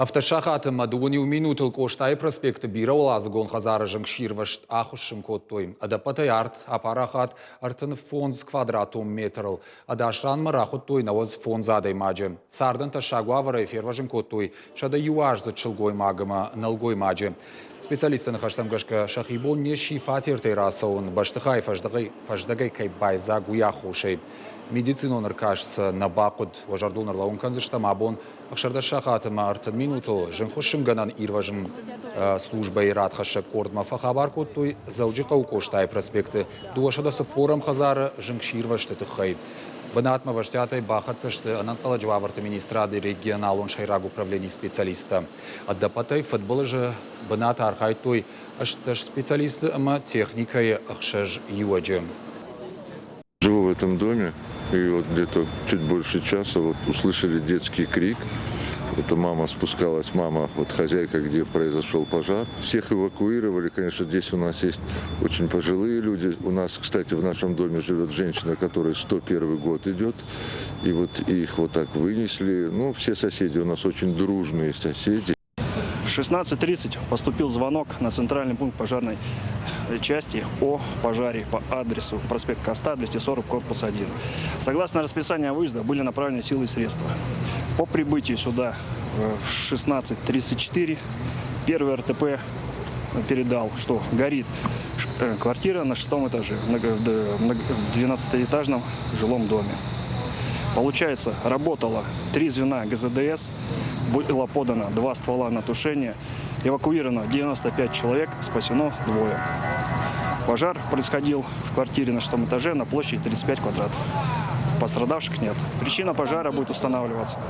Автосахаты ӕмӕ дыууын иу минутыл Къостайы проспекты бирӕуӕладзыгон хӕдзары зынгсирвӕзт ахуыссын кодтой. Ӕдӕппӕтӕй арт апарахат 35 квадратон метрыл. Ӕдас ранмӕ рахуыдтой 95 адӕймаджы. Цардӕн тӕссаг уавӕрӕй фервӕзын кодтой 101-аздзыд сылгоймаг ӕмӕ нӕлгоймаджы. Специалистты ныхӕстӕм гӕсгӕ, сӕхи бон не сси фатертӕй рацӕуын, бӕстыхайы фӕздӕгӕй кӕй байдзаг, уый аххосӕй. Медицинон ӕркаст сӕ нӕ бахъуыд. Уӕ зӕрдыл ӕрлӕууын кӕндзыстӕм, абон 16 сахаты ӕмӕ 30 минутыл зынгхуыссынгӕнӕн ирвӕзын службӕйы радхӕссӕг къордмӕ фӕхабар кодтой Дзӕуджыхъӕуы Къостайы проспекты 240-ӕм хӕдзары зынгсирвӕзты тыххӕй. Бынатмӕ ӕвӕстиатӕй бахӕццӕ сты ӕнӕнхъӕлӕджы уавӕрты министрады регионалон сӕйраг управленийы специалисттӕ. Ӕдӕппӕтӕй фыдбылызы бынаты архайдтой 18 специалисты ӕмӕ техникӕйы ӕхсӕз иуӕджы. Живу в этом доме, и вот где-то чуть больше часа вот услышали детский крик. Это мама спускалась, мама, вот хозяйка, где произошел пожар. Всех эвакуировали, конечно, здесь у нас есть очень пожилые люди. У нас, кстати, в нашем доме живет женщина, которой 101 год идет. И вот их вот так вынесли. Ну, все соседи у нас очень дружные соседи. В 16:30 поступил звонок на центральный пункт пожарной части о пожаре по адресу проспект Коста, 240, корпус 1. Согласно расписанию выезда были направлены силы и средства. По прибытии сюда в 16:34 первый РТП передал, что горит квартира на шестом этаже в 12-этажном жилом доме. Получается, работало три звена ГЗДС, было подано два ствола на тушение, эвакуировано 95 человек, спасено двое. Пожар происходил в квартире на шестом этаже на площади 35 квадратов. Пострадавших нет. Причина пожара будет устанавливаться.